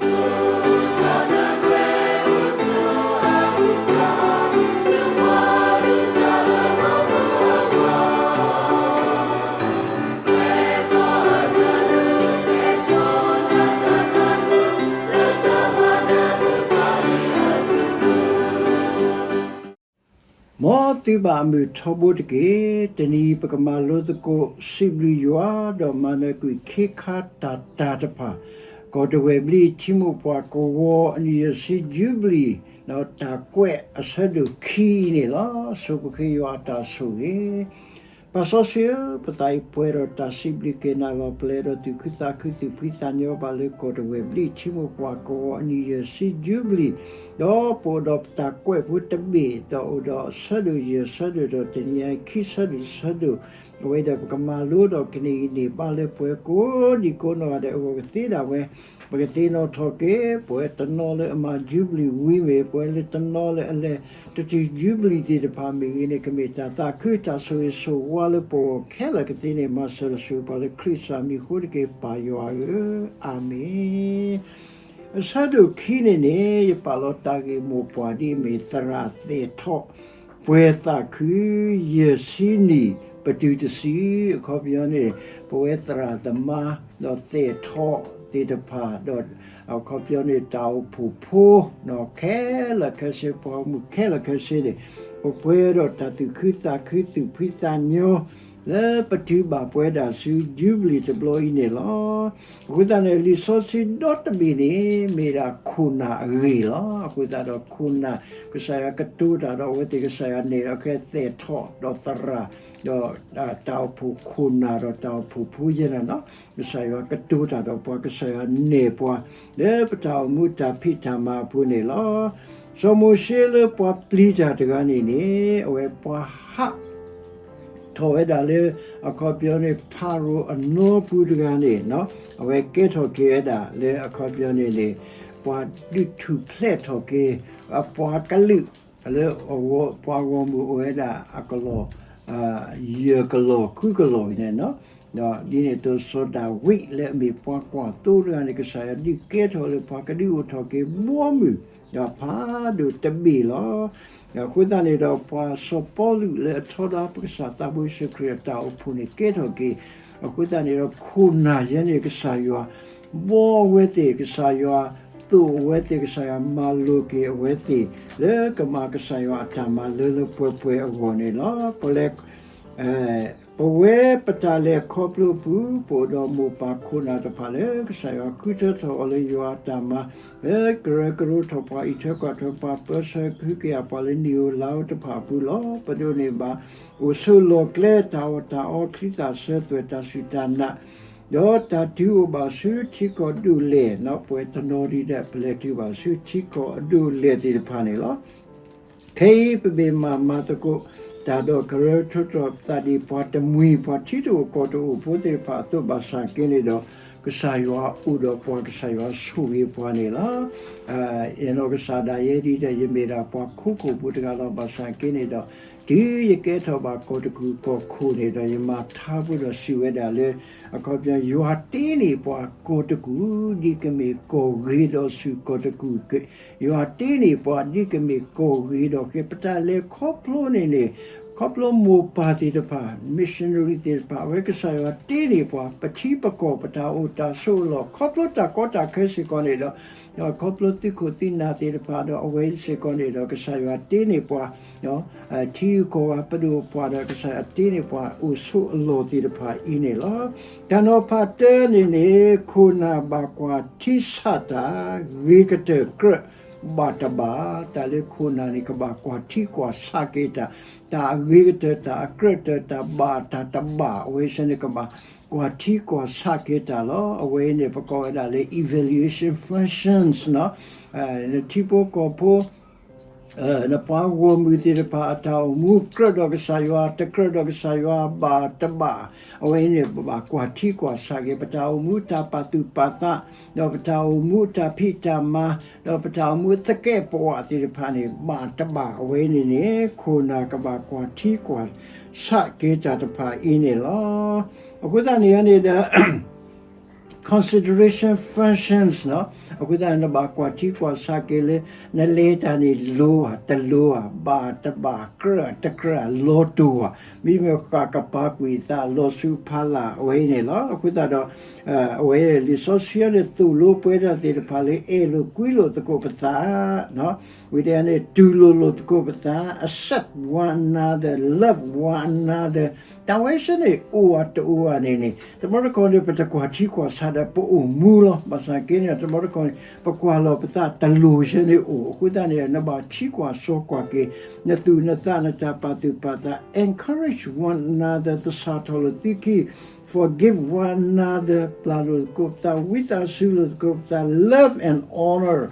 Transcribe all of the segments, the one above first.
မ်သုဘၣ်အမုာ်ထီဘိတက့ၢ်. တနံၤအံၤပကမၤလိသကိး စံးဘျုးယွၤ ဒီးမၤနၢၤကွံာ်ခ့ခါတၢ်တၢ်တဖၣ်, ကီၢ်တဝဲၢ်ဘျံးထံမိၢ်ပှၢ်ကဝီၤအနံၣ်ယဲၢ်ဆံ jubilee ဒီးတၢ်ကွဲးအဆၢဒိၣ်ခံအံၤန့ၣ်လီၤ. ဆိပဃ့ယွၤအတၢ်ဆိၣ်ဂ့ၤ ပၢ်စီဆှံဧၢ, ပသးအံၤပှဲၤဒီးတၢ်စံးဘျုးက့ၤနၤလီၤ. ပလဲၤဒီးသူၣ်ခုသးခု သူၣ်ဖှံသးညီဘၣ်လၢကီၢ်တဝဲၢ်ဘျံးထံမိၢ်ပှၢ်ကဝီၤအနံၣ်ယဲၢ်ဆံ jubilee ဒီးပအိၣ်ဒီးပတၢ်ကွဲးဖိတဘ့ၣ် ဒီးအိၣ်ဒီးအဆၢဒိၣ်ယဲၢ်ဆၢဒိၣ်ဒီးတနံၤအံၤခံဆၢဒိၣ်ဆၢဒိၣ်, အဝဲဒီးပကမၤလိဒီးကန့ၢ်အံၤန့ၢ်ဘၣ်လၢပှၤကိးဒံကိးနီၢ်ဂၤဒဲးအဂီၢ်ကသ့ဒၣ်ဝဲ, ပကသ့ၣ်နီၣ်ထီၣ်က့ၤ ပဝဲတနီၤလၢအမၤ jubilee ဝံၤမ့ၢ် ပဝဲလၢတနီၤလၢအလဲၤတတုၤ jubilee သ့ၣ်တဖၣ်မ့ၢ်ဂ့ၤန့ၣ် ကမ့ၢ်တၢ်သးခုတၢ်ဆိၣ်ဂ့ၤဆိၣ်ဝါလၢပဂီၢ်ခဲလၢာ်ကသ့န့ၣ် မၤစၢၤဒီးဆိၣ်ဂ့ၤပှၤလၢခရံာ်စၢ်မံၤအဃိတက့ၢ် ပၢ်ယွၤဧၢ, အၤမ့ၣ်. အဆၢဒိၣ်ခံန့ၣ်န့ၣ် ယပာ်လီၤတၢ်ဂ့ၢ်မိၢ်ပှၢ်ဒ်အမ့ၢ် သရၣ်သဲးထီၣ် ပှဲၤသးခု ယဲၢ်ဆံနံၣ်ပတုၤတဆံ, အခီပညီန့ၣ် ပဝဲသရၣ်သမါ ဒီးသဲးထီၣ်သ့ၣ်တဖၣ် ဒီးအခီပညီန့ၣ် တၢ်အိၣ်ဖှိၣ်ဖိ ခဲလၢာ်ခဲဆ့ ပှၤဂီၢ်မုၢ်ခဲလၢာ်ခဲဆ့န့ၣ် ပပှဲၤဒီးတၢ်သူၣ်ခုသးခု သူၣ်ဖှံသးညီ လၢပတုၤဘၣ်ပဝဲဒၣ်ဆူ jubilee တဘျီအံၤန့ၣ်လီၤ. အဃိသတးန့ၣ် လံာ်စီဆှံဒီတဘ့ၣ်န့ၣ် မ့ၢ်ဒၣ်ခိၣ်နၢ်အဂ့ၢ်လီၤ. အဃိသတးဒီးခိၣ်နၢ် ကစၢ်ယွၤကတိၤတၢ်ဒီးအဝဲသ့ၣ် ကစၢ်ယွၤနဲၣ်ဒီးကဲသဲးထီၣ်ဒီးသရၣ် ဒီးတၢ်အိၣ်ဖှိၣ်ခိၣ်နၢ်ဒီးတၢ်အိၣ်ဖှိၣ်ဖိယဲၢ်န့ၣ်လီၤ. ကစၢ်ယွၤကတိၤတၢ်ဒီးပှၤ ကစၢ်ယွၤနဲၣ်ပှၤ လၢပတၢ်အိၣ်မူတၢ်ဖံးတၢ်မၤအပူၤန့ၣ်လီၤ. စီၤမိၤၡ့လၢပှၤပျံၤတၢ်တဂၤန့ၣ်န့ၣ် အဝဲပှၤဟး ထီၣ်ဝဲဒၣ်လၢ အခီပညီန့ၣ် ဖၤရိၤအနီပူၤတဂၤန့ၣ် အဝဲကဲထီၣ်က့ၤဝဲဒၣ်လၢအခီပညီန့ၣ်န့ၣ် ပှၤဒုးထူၣ်ဖျဲးထီၣ်က့ၤ အပှၤကလုာ် လၢပှၤဂီၢ်မုၢ်အိၣ်ဝဲဒၣ်အကလီၢ် ယဲၢ်ကလီၢ်ဃုကလီၢ်အံၤန့ၣ်လီၤ. ဒ်န့ၣ်အသိးစီၤဒၤဝံးလၢအမ့ၢ်ပှၤကွၢ်သိတဂၤန့ၣ် ကစၢ်ယွၤဒုးကဲထီၣ်လၢပှၤကဒုးအိၣ်ထီၣ်က့ၤဘီမုၢ် ဒီးဖးဒိၣ်တဘ့ၣ်လီၤ. အဃိသတးန့ၣ်ဒီး ပှၤစီၤပီလူးလၢအထီဒါပကစၢ်သးဘိယ့ၣ်ၡူးခရံာ်အတၢ်အိၣ်ဖှိၣ်န့ၣ် ကဲထီၣ်က့ၤ အဃိသတးန့ၣ်ဒီး ခိၣ်နၢ်ယဲန့ၣ် ကစၢ်ယွၤ ဘှီအဝဲသ့ၣ် ကစၢ်ယွၤ သိၣ်အဝဲသ့ၣ် ကစၢ်ယွၤမၤလိာ်က့ၤအဝဲသ့ၣ် လၢကမၤကစၢ်ယွၤအတၢ်မၤလၢလၢပှဲၤပှဲၤအဂီၢ်န့ၣ်လီၤ. ပလဲၤ ပဝဲပတၢ်လဲၤခီဖျိအပူၤ ပအိၣ်ဒီးမိၢ်ပၢ်ခိၣ်နၢ်တဖၣ်လၢ ကစၢ်ယွၤဃုထၢထီၣ်အီၤလၢယွၤအတၢ်မၤ လၢကရၢကရိထီၣ်ပှၤ အံးထွဲကွၢ်ထွဲပှၤ ပၢဆှၢကဟုကယာ်ပှၤလၢနံၣ်ဧိၤလါဧိၤတဖၣ်အပူၤလီၤ. ပဒိးန့ၢ်ဘၣ် အိၣ်ဆိးလီၢ်ကျဲ တၢ်အီၣ်တၢ်အီ ချံသၣ်ဆၢသွဲၣ် တၢ်စူၢ်တၢ်နာ် ဒီးတၢ်တုၤအိၣ်ဘၣ်ဆူထံကီၢ်ဒိၣ်လဲၣ် ပဝဲတနီၤဒံးဒဲး ပလဲၤတုၤဘၣ်ဆူထံကီၢ်အဒိၣ်လဲၣ်သ့ၣ်တဖၣ်န့ၣ်လီၤ. ခဲအံၤပဘၣ်မၤမၤသကိးတၢ်ဒီးကရၢကရိထီၣ်ပသးဒ်ပှၤတမှံၤ ပှၤထံတအိၣ်ကီၢ်တအိၣ်ဖိသ့ၣ်တဖၣ်အသိးဘၣ်ဆၣ်က့န့ၣ်ဒီး ကစၢ်ယွၤအိၣ်ဒီးပှၤ ကစၢ်ယွၤဆိၣ်ဂ့ၤပှၤန့ၣ်လီၤ. ယနီၢ်ကစၢ်ဒၣ်ယဲဒ်ဒီး ယမ့ၢ်ဒၣ်ပှၤခိခိၣ်ဖိတဂၤလီၤ. ဘၣ်ဆၣ်က့န့ၣ်ဒီး တုၤယကဲထီၣ်ဘၣ်ကီၢ်တကူၣ်ကီၢ်ခိၣ်န့ၣ်ဒီး ယမၤထါဖိဒီးစံးဝဲဒၣ်လၢ အခီပညီ ယွၤတ့န့ၢ်ပှၤကီၢ်တကူၣ် ဒ်ကမ့ၢ်ကီၢ်ဂ့ၤဒီးဆူၣ် ကီၢ်တကူၣ် ယွၤတ့န့ၢ်ပှၤ ဒ်ကမ့ၢ်ကီၢ်ဂ့ၤဒီးဃဲၤ ပတၢ်လဲၤခီဖျိန့ၣ်န့ၣ် ခီဖျိမိၢ်ပၢ်သ့ၣ်တဖၣ် missionary သ့ၣ်တဖၣ် အဝဲကစၢ်ယွၤတ့န့ၢ်ပှၤ ပထံပကီၢ် ပတၢ်အိၣ်တၢ်ဆိးအလီၢ် ခီဖျိတၢ်ကီတၢ်ခဲစ့ၢ်ကီးန့ၣ်ဒီး ခီဖျိသုးခိၣ်သုးနၢ်သ့ၣ်တဖၣ်ဒီး အဝဲစ့ၢ်ကီးန့ၣ်ဒီး ကစၢ်ယွၤတ့န့ၢ်ပှၤ ထံဂုၤကီၢ်ဂၤ ပဒိၣ်ပှၢ်ဒီး ကစၢ်ယွၤတ့န့ၢ်ပှၤ အိၣ်ဆိးအလီၢ်သ့ၣ်တဖၣ်အံၤန့ၣ်လီၤ. တၢ်နီၤဖးတၢန့ၣ်န့ၣ် ခိၣ်နၢ်ဘၣ်ကွၢ်ထံဆးတၢ် ဂ့ၤကတၢၢ်ကြၢးဘၣ်တဘၣ်, တၢ်လၢခိၣ်နၢ်န့ၣ် ကဘၣ်ကွၢ်ထံကွၢ်ဆးက့ၤတၢ်, တၢ်အဂ့ၤကတၢၢ် တၢ်အကြၢးတၢၢ် တၢ်ဘၣ်တၢ်တဘၣ် အဝဲဆၢန့ၣ် ကဘၣ်ကွၢ်ထံကွၢ်ဆးက့ၤတၢ်လီၤ. အဝဲအံၤန့ၣ် ပကိးဝဲဒၣ်လၢ evaluation functions နီၤ, နထံဖိကီၢ်ဖိ နပှၤဂီၢ်မုၢ်သ့ၣ်တဖၣ် အတၢ်အိၣ်မူကြၢးဒီးကစၢ်ယွၤ တကြၢးဒီးကစၢ်ယွၤ ဘၣ်တဘၣ်, အဝဲအံၤန့ၣ် ပဘၣ်ကွၢ်ထံကွၢ်ဆးက့ၤ ပတၢ်အိၣ်မူတၢ်ပာ်သူၣ်ပာ်သး ဒီးပတၢ်အိၣ်မူတၢ်ဖံးတၢ်မၤ ဒီးပတၢ်အိၣ်မူသကဲးပဝးသ့ၣ်တဖၣ်န့ၣ် ဘၣ်တဘၣ် အဝဲန့ၣ်န့ၣ် ခိၣ်နၢ်ကဘၣ်ကွၢ်ထံကွၢ်ဆးက့ၤတၢ်တဖၣ်အံၤန့ၣ်လီၤ. အဃိသတးန့ၣ်န့ၣ်ဒီး consideration functions နီၤ, အဃိသတးန့ၣ် နဘၣ်ကွၢ်ထံကွၢ်ဆးက့ၤလၢ နလဲၤတၢ်န့ၣ်လိၤဧါ တလိၤဧါ, ဘၣ်တဘၣ် ကြၢးတကြၢး လီၤတူာ်ဧါ, မ့မ့ၢ်ဃၣ်ကပၤကွံာ်သး လီၤဆူဖီလာ် အဝဲအံၤန့ၣ်လီၤ. အဃိသတးဒီး အဝဲလံာ်စီဆှံန့ၣ် သိၣ်လိပှဲၤတၢ်သ့ၣ်တဖၣ်လၢ အဲၣ်လိာ်ကွံလိာ်သကိးပသး ဝံၤတခါန့ၣ် တူၢ်လိာ်လိာ်သကိးပသး accept one another, love one another, တၢ်ဝဲဆဲန့ၣ် အိၣ်ဧါတအိၣ်ဧါန့ၣ်န့ၣ် တဘျီတခီၣ်န့ၣ် ပတကွၢ်ထံကွၢ်ဆးဒီးပအိၣ်မူလီၤ. ဘၣ်ဆၣ်က့န့ၣ် တဘျီတခီၣ်န့ၣ် ပကွၢ်လီၤပသးတလိၤဆဲန့ၣ်အိၣ်. အဃိသတးန့ၣ် နဘၣ်ထံကွၢ်စီကွၢ်က့ၤ နသူၣ်နသး နတၢ်ပာ်သူၣ်ပာ်သး encourage one another, သဆၣ်ထီၣ်လိာ်သုခံ forgive one another, ပျၢ်လိာ်သကိးပသး ဝံသးစူၤလိာ်သကိးပသး love and honor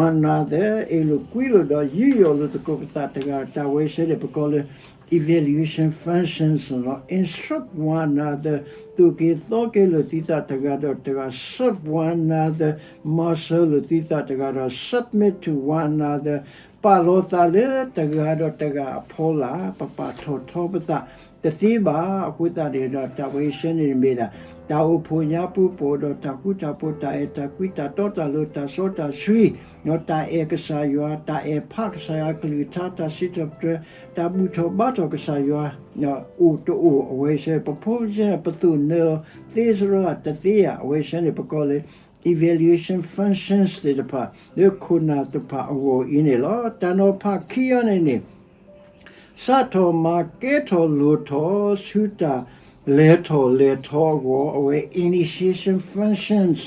one another, အဲၣ်လိာ်ကွံလိာ်ဒီး ယူးယီၣ်လိာ်သကိးပသးတဂၤ တၢ်ဝဲဆဲန့ၣ် ပကိးလၢ evaluation functions လီၤ. Instruct one another, သိၣ်က့ၤသီက့ၤလိာ်သုသးတဂၤဒီးတဂၤ serve one another, မၤစၢၤလိာ်သုသးတဂၤဒီး submit to one another, ပာ်လီၤသးလၢတဂၤဒီးတဂၤအဖီလာ် ပပာ်ထီၣ်ထီပသးတသ့ဘၣ်. အဃိသတးန့ၣ်ဒီး တၢ်ဝဲဆဲန့ၣ်မ့ၢ်ဒၣ် တၢ်အိၣ်ဖှိၣ်ညါပူၤ ပအိၣ်ဒီးတၢ်ဃူတၢ်ဖိး တၢ်အဲၣ်တၢ်ကွံ တၢ်တီတၢ်လိၤ တၢ်စီတၢ်ဆှံ ဒီးတၢ်အဲၣ်ကစၢ်ယွၤ တၢ်အဲၣ်ဖးကစၢ်ယွၤကလုၢ်ကထါ တၢ်စံးထီၣ်ပတြၢၤ တၢ်ဘူၣ်ထီၣ်ဘါထီၣ်ကစၢ်ယွၤ အိၣ်တအိၣ် အဝဲဆဲ ပဖိပဆဲ ပသိၣ်နၢၤသ့စရီတသ့ဧါ အဝဲဆဲန့ၣ် ပကိးလၢ evaluation functions သ့ၣ်တဖၣ် လၢခိၣ်နၢ်တဖၣ်အဂီၢ်အံၤန့ၣ်လီၤ. တၢ်နီၤဖးခံအံၤန့ၣ်န့ၣ် စးထီၣ်မၤကဲထီၣ်လိၣ်ထီၣ်ဆူတၢ်လဲၤထီၣ်လဲၤထီအဂီၢ် အဝဲ initiation functions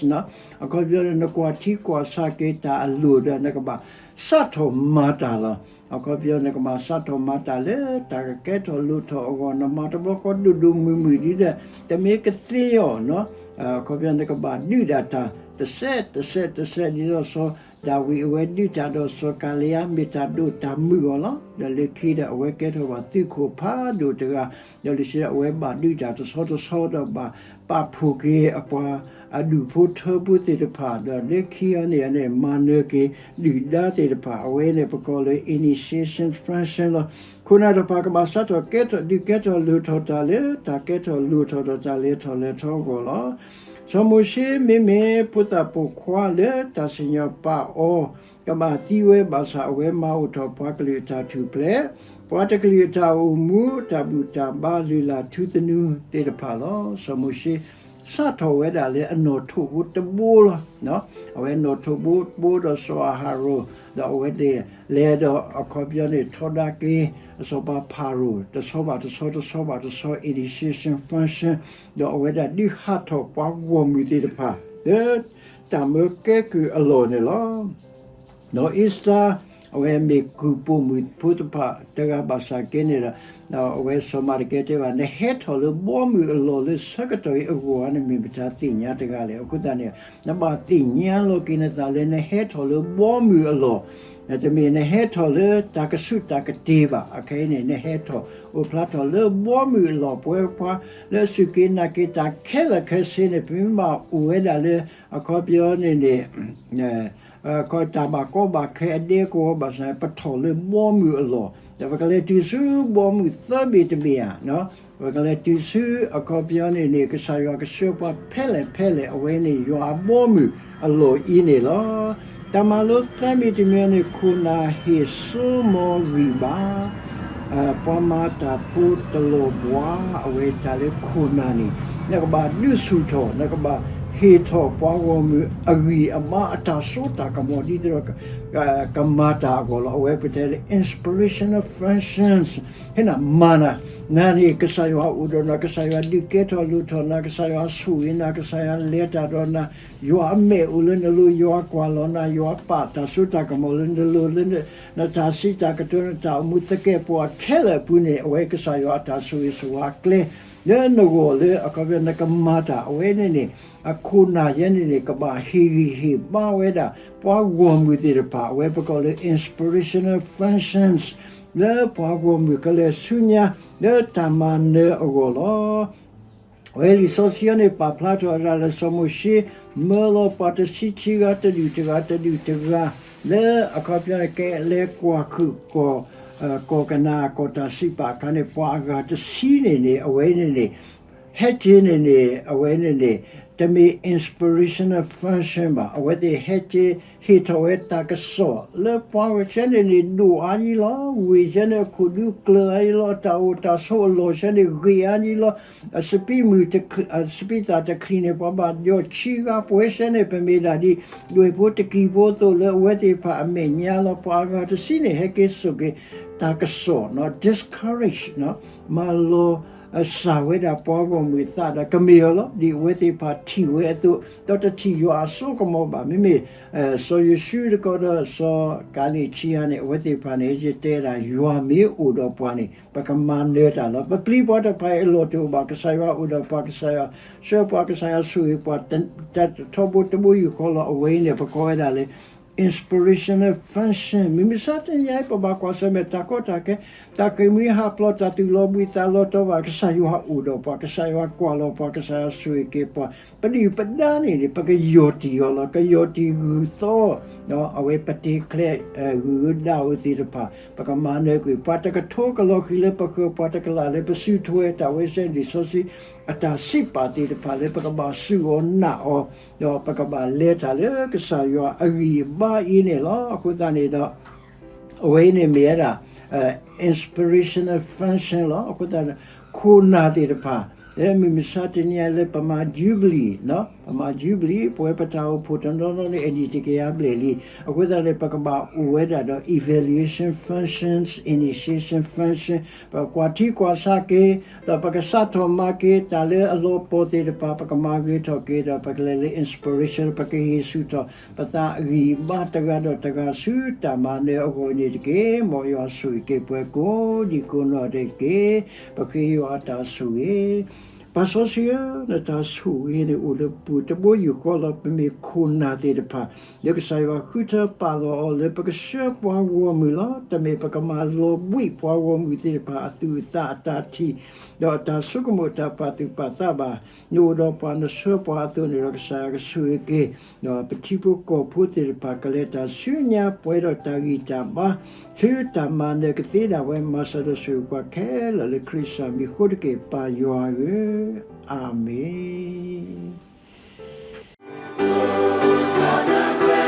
အခီပညီန့ၣ် နကွၢ်ထံကွၢ်ဆးက့ၤတၢ်အလိၤဒီး နကဘၣ်စးထီၣ်မၤတၢ်လီၤ. အခီပညီ နကဘၣ်စးထီၣ်မၤတၢ်လၢတၢ်ကကဲထီၣ်လိၣ်ထီၣ်အဂီၢ် နမၤတဘျီဃီဒိၣ်ဒိၣ်မုၢ်မုၢ်ဒ်ဒီး တမ့ၢ်ကသ့အီၤနီၤ. အခီပညီ နကဘၣ်ဒုးဒၣ်တၢ်တစဲးတစဲးတစဲး ဒ်သိးစီၤဒၤဝံးအဝဲဒုးတၢ်ဒီးစီၤကၤလံယါ မ့ၢ်တၢ်ဒိၣ်တၢ်မုၢ်အဂီၢ်လီၤ. ဒီးလၢခံဒီး အဝဲကဲထီၣ်ဘၣ်သုးခိၣ်ဖးဒိၣ်တဂၤ ဒီးလၢခံဒီးအဝဲဘၣ်ဒုးတၢ်တဆီတဆီဒီးဘၣ်ပာ်ဖှိၣ်က့ၤအပှၤအဒူၣ်ဖိထၢဖိသ့ၣ်တဖၣ် ဒီးလၢခံအံၤန့ၣ်န့ၣ် မၤနၢၤက့ၤဒုၣ်ဒါသ့ၣ်တဖၣ် အဝဲန့ၣ်ပကိးလၢ initiation function လီၤ. ခိၣ်နၢ်တဖၣ်ကဘၣ်စးထီၣ်ကဲထီၣ်ဒုးကဲထီၣ်လိၣ်ထီၣ်တၢ်လၢ တၢ်ကဲထီၣ်လိၣ်ထီၣ်ဒီးတၢ်လဲၤထီၣ်လဲၤထီအဂီၢ်လီၤ. စီၤမိၤၡ့မ့မ့ၢ်ဖိသၣ်ပိာ်ခွါလၢတၢ်စံၣ်ညီၣ်ပာ်အီၤ ကဘၣ်သံဝဲဘၣ်ဆၣ် အဝဲမၤအိၣ်ထီၣ်ပှၤကလုာ်အတၢ်ထူၣ်ဖျဲး, ပှၤတကလုာ်အတၢ်အိၣ်မူ တၢ်ဘူၣ်တၢ်ဘါလုၢ်လၢ်ထူသနူသ့ၣ်တဖၣ်လီၤ. စီၤမိၤၡ့ စးထီၣ်ဝဲဒၣ်လၢအနီၣ်ထိးဘိတဘိလီၤ. အဝဲနီၣ်ထိးဘိတဘိဒီးစီၤအၤဟရိၣ် ဒီးအဝဲသ့ၣ်လဲၤဒီးအခီပညီန့ၣ် ထီဒါက့ၤ အစီၤပၤဖၤရိၤ တဆီဘၣ်တဆီ တဆီဘၣ်တဆီ initiation function ဒီးအဝဲဒၣ်ဒုးဟးထီၣ်ပှၤဂီၢ်မုၢ်သ့ၣ်တဖၣ် လၢတၢ်မၢကဲကုၢ်အလီၢ်န့ၣ်လီၤ. ဒီးအ့စတၢ် အဝဲမ့ၢ်ကုၢ်ပိာ်မုၣ်ဖိတဖၣ်တဂၤဘၣ်ဆၣ်က့န့ၣ်ဒီး အဝဲစီၤမၤတကဲတဲဘၣ် နဟဲထီၣ်လၢဘီမုၢ်အလီၢ်လၢဆၢကတီၢ်အံၤအဂီၢ်န့ၣ် မ့ၢ်မတၤသ့ၣ်ညါတဂၤလဲၣ်. အဃိသတးန့ၣ် နဘၣ်သ့ၣ်ညါလီၤက့ၤနသးလၢနဟဲထီၣ်လၢဘီမုၢ်အလီၢ် တမ့ၢ်နဟဲထီၣ်လၢတၢ်ကဆူးတၢ်ကတ့ၤဘၣ်. အခဲအံၤန့ၣ် နဟဲထီၣ်အိၣ်ဖျါထီၣ်လၢဘီမုၢ်အလီၢ် ပဝဲပှၤလၢအစူၢ်က့ၤနာ်က့ၤတၢ်ခဲလၢာ်ခဲဆ့န့ၣ် ပမ့ၢ်ဘၣ်အိၣ်ဝဲဒၣ်လၢ အခီပညီန့ၣ်န့ၣ် တၢ်ဘၣ်ကီဘၣ်ခဲအဒဲကဝီၤဘၣ်ဆၣ် ပထီၣ်လၢဘီမုၢ်အလီၢ် ဒီးပကလဲၤတုၤဆူဘီမုၢ်သၢဘ့ၣ်တဘ့ၣ်ဧါ ပကလဲၤတုၤဆူအခီပညီန့ၣ်န့ၣ် ကစၢ်ယွၤကဆှၢပှၤဖဲလဲၣ်ဖဲလဲၣ် အဝဲန့ၣ်ယွၤအဘီမုၢ်အလီၢ်အံၤန့ၣ်လီၤ. တၢ်မၤလိသၢမံၤတမံၤန့ၣ် ခိၣ်နၢ်ဟ့ၣ်စိမိၤဂံၢ်ဘါ ပှၤမၤတၢ်ဖိတလီၤဘှါ အဝဲတၢ်လၢခိၣ်နၢ်န့ၣ် နကဘၣ်ဒုးဆူၣ်ထီၣ် နကဘၣ်ဟ့ၣ်ထီၣ်ပှၤဂီၢ်မုၢ်အဂံၢ်အဘါအတၢ်စိတၢ်ကမီၤဒ်သိးဒီး ကမၤတၢ်အဂီၢ်လီၤ. အဝဲပတဲလၢ inspirational functions ဟဲနၤမၤနၤ နၤန့ၣ် ကစၢ်ယွၤအိၣ်ဒီးနၤ ကစၢ်ယွၤဒုးကဲထီၣ်လိၣ်ထီၣ်နၤ ကစၢ်ယွၤဆိၣ်ဂ့ၤနၤ ကစၢ်ယွၤလဲၤတၢ်ဒီးနၤ ယွၤအမဲာ်အိၣ်လၢနလိၤ ယွၤကွၢ်လီၤနၤ ယွၤပာ်တၢ်စိတၢ်ကမီၤလၢနလိၤ လၢနတၢ်စံးတၢ်ကတိၤ နတၢ်အိၣ်မူသကဲာ်ပဝးခဲလၢာ်အပူၤန့ၣ် အဝဲကစၢ်ယွၤအတၢ်ဆိၣ်ဂ့ၤဆိၣ်ဝါအကျဲ လၢနဂီၢ်လၢအခီပညီနကမၤတၢ်အဝဲန့ၣ်န့ၣ် အခိၣ်နၢ်ယဲန့ၣ်န့ၣ် ကဘၣ်ဟ့ၣ်ဂံၢ်ဟ့ၣ်ဘါဝဲဒၣ် ပှၤဂီၢ်မုၢ်သ့ၣ်တဖၣ် အဝဲပကိးလၢ inspirational functions လၢပှၤဂီၢ်မုၢ်ကလဲၤဆူညါ လၢတၢ်မၤနၢၤအဂီၢ်လီၤ. အဝဲလံာ်စီဆှံအံၤန့ၣ် ပာ်ဖျါထီၣ်ဝဲဒၣ်လၢစီၤမိၤၡ့ မၢလီၤပှၤတဆံခံဂၤ တဒူၣ်တဂၤ တဒူၣ်တဂၤ လၢအခီပညီန့ၣ် ကလဲၤကွၢ်ခုၣ်ကီၢ် ကီၢ်ကနၤအၣ် ကီၢ်တၢ်စံးပာ်အခါန့ၣ် ပှၤအဂၤတဆံန့ၣ်န့ၣ် အဝဲန့ၣ်န့ၣ် ဟဲက့ၤန့ၣ်န့ၣ် အဝဲန့ၣ်န့ၣ် တမ့ၢ် inspirational function ဘၣ်. အဝဲသ့ၣ်ဟဲက့ၤဟ့ၣ်ထီၣ်ဝဲတၢ်ကစီၣ်လၢပှၤဂီၢ်ဆၢန့ၣ်န့ၣ် ဒိၣ်အါယံလီၤ. ဝ့ၢ်ဆၢန့ၣ် အခိၣ်ဒူကျၢၤအါယံလီၤ. တၢ်အိၣ်တၢ်ဆိးအလီၢ်ဆၢန့ၣ် ဂ့ၤအါယံလီၤ. အစပံးမုၢ်တချံ, အစပံးသၣ်တချံန့ၣ် ပှၤဘၣ်ယီၢ်ဆံဂၤ. ပဝဲဆၢန့ၣ် ပမ့ၢ်ဒၣ်ဒ် ဒွဲၣ်ဖိတကံၢ်ဖိအသိး လၢအဝဲသ့ၣ်တဖၣ်အမဲာ်ညါလီၤ. ပှၤအဂၤတဆံန့ၣ် ဟဲက့ၤစိာ်က့ၤတၢ်ကစီၣ် discourage မၤလီၤ စၢ်ဝဲဒၣ်ပှၤဂီၢ်မုၢ်သးဒီး ကမ့ၢ်အီၤလီၤ. ဒ်အဝဲသ့ၣ်တဖၣ်ထံၣ်ဝဲအသိး, ဒီးတထံၣ်ယွၤအစိကမီၤဘၣ်. မ့မ့ၢ် စီၤယိၤၡူတခီဒီး စီၤကၤလ့းဆံယၤန့ၣ် အဝဲသ့ၣ်တဖၣ်န့ၣ် ယတဲဒၣ် ယွၤမ့ၢ်အိၣ်ဒီးပှၤန့ၣ် ပကမၤနၢၤတၢ်လီၤ. ပပျံၤပှၤတဖၣ်အံၤအလီၢ်တအိၣ်ဘၣ်. ကစၢ်ယွၤအိၣ်ဒီးပှၤ, ကစၢ်ယွၤဆှၢပှၤ, ကစၢ်ယွၤဆိၣ်ဂ့ၤပှၤ, တၢ်ထီဘိတဘိယူၢ်ဃီလီၤ. အဝဲအံၤန့ၣ် ပကိးဝဲဒၣ်လၢ inspirational function. မုၢ်မဆါတနံၤအံၤ ပဘၣ်ကွၢ်ဆၢၣ်မဲာ်တၢ်ကီတၢ်ခဲ, တၢ်ဃ့ၢ်မှံဟးဖျိး, တၢ်သူၣ်လီၤဘှံးသးလီၤတီၤဘၣ်. ကစၢ်ယွၤအိၣ်ဒီးပှၤ, ကစၢ်ယွၤကွၢ်လီၤပှၤ, ကစၢ်ယွၤဆိၣ်ဂ့ၤက့ၤပှၤ. ပဒုၣ်ပဒါန့ၣ်န့ၣ် ပကယီၢ်တံၢ်အီၤလီၤ. ကယီၢ်တံၢ်ဂုၢ်သီ, အဝဲပတဲကျဲဂုၢ်ဒၣ်အိၣ်သ့ၣ်တဖၣ် ပကမၤနၢၤကွံာ်. ပှၤတကထိကလီၤဃံၤလၢပဃၢၤ, ပှၤတကလးလၢပစုထွဲ, တၢ်ဝဲဆဲလံာ်စီဆှံ အတၢ်စံးပာ်သ့ၣ်တဖၣ်လၢပကဘၣ်စူၢ်အီၤနာ်အီၤ, ဒီးပကဘၣ်လဲၤတၢ်လၢကစၢ်ယွၤအဂံၢ်အဘါအံၤန့ၣ်လီၤ. အဃိသတးန့ၣ်ဒီး အဝဲအံၤန့ၣ်မ့ၢ်ဝဲဒၣ် inspirational function လီၤ. အဃိသတးဒီး ခိၣ်နၢ်သ့ၣ်တဖၣ် လၢမုၢ်မဆါတနံၤအံၤလၢပမၤ Jubilee, ပမၤ Jubilee, ပဝဲပတၢ်အိၣ်ဖှိၣ်တနီၤနီၤန့ၣ် အနံၣ်တကယၤဘျဲၣ်လံ. အဃိသတးန့ၣ် ပကဘၣ်အိၣ်ဝဲဒၣ်ဒီး evaluation functions, initiation function, ပကွၢ်ထံကွၢ်ဆးက့ၤ, ဒီးပကစးထီၣ်မၤက့ၤတၢ်လၢအလီၤပှီၢ်သ့ၣ်တဖၣ်, ပကမၤဂ့ၤထီၣ်က့ၤ, ဒီးပကလဲၤလၢ inspiration, ပကဟ့ၣ်ဆူၣ်ထီၣ်ပသးအဂံၢ်အဘါတဂၤဒီးတဂၤဆူတၢ်မၤနၢၤအဂီၢ်န့ၣ်တက့ၢ်. မ်ယွၤဆိၣ်ဂ့ၤက့ၤပှၤကိးဒံကိးနီၢ်တက့ၢ်. ပဃ့ယွၤအတၢ်ဆိၣ်ဂ့ၤ ပၢ်စီဆှံဧၢ, နတၢ်ဆိၣ်ဂ့ၤန့ၣ်အိၣ်လၢပပူၤတဘိယူၢ်ဃီလီၤ. ပမ့ၢ်ခိၣ်နၢ်သ့ၣ်တဖၣ် လၢကစၢ်ယွၤဃုထၢပာ်လီၤအီၤလၢပကဆှၢပှၤဂီၢ်မုၢ်လီၤ. တမ့ၢ်ပကမၤလီၤဘှံးပှၤဂီၢ်မုၢ်သ့ၣ်တဖၣ်အသူၣ်အသးအတၢ်ထံၣ်, ဒီးအတၢ်ဆိကမိၣ်တၢ်ပာ်သူၣ်ပာ်သးဘၣ်. နအိၣ်ဒီးပှၤနဆှၢပှၤအသိးန့ၣ်ဒီး ကစၢ်ယွၤကဆိၣ်ဂ့ၤက့ၤ ဒီးပထံဖိကီၢ်ဖိသ့ၣ်တဖၣ်ကလဲၤတၢ်ဆူညါပှဲၤဒီးတၢ်ဂံၢ်တၢ်ဘါ, ဆူတၢ်မၤနၢၤကသ့ဒၣ်ဝဲ မၤစၢၤဒီးဆိၣ်ဂ့ၤပှၤခဲလၢာ်လၢခရံာ်စၢ်မံၤအဃိတက့ၢ် ပၢ်ယွၤဧၢ, အၤမ့ၣ်.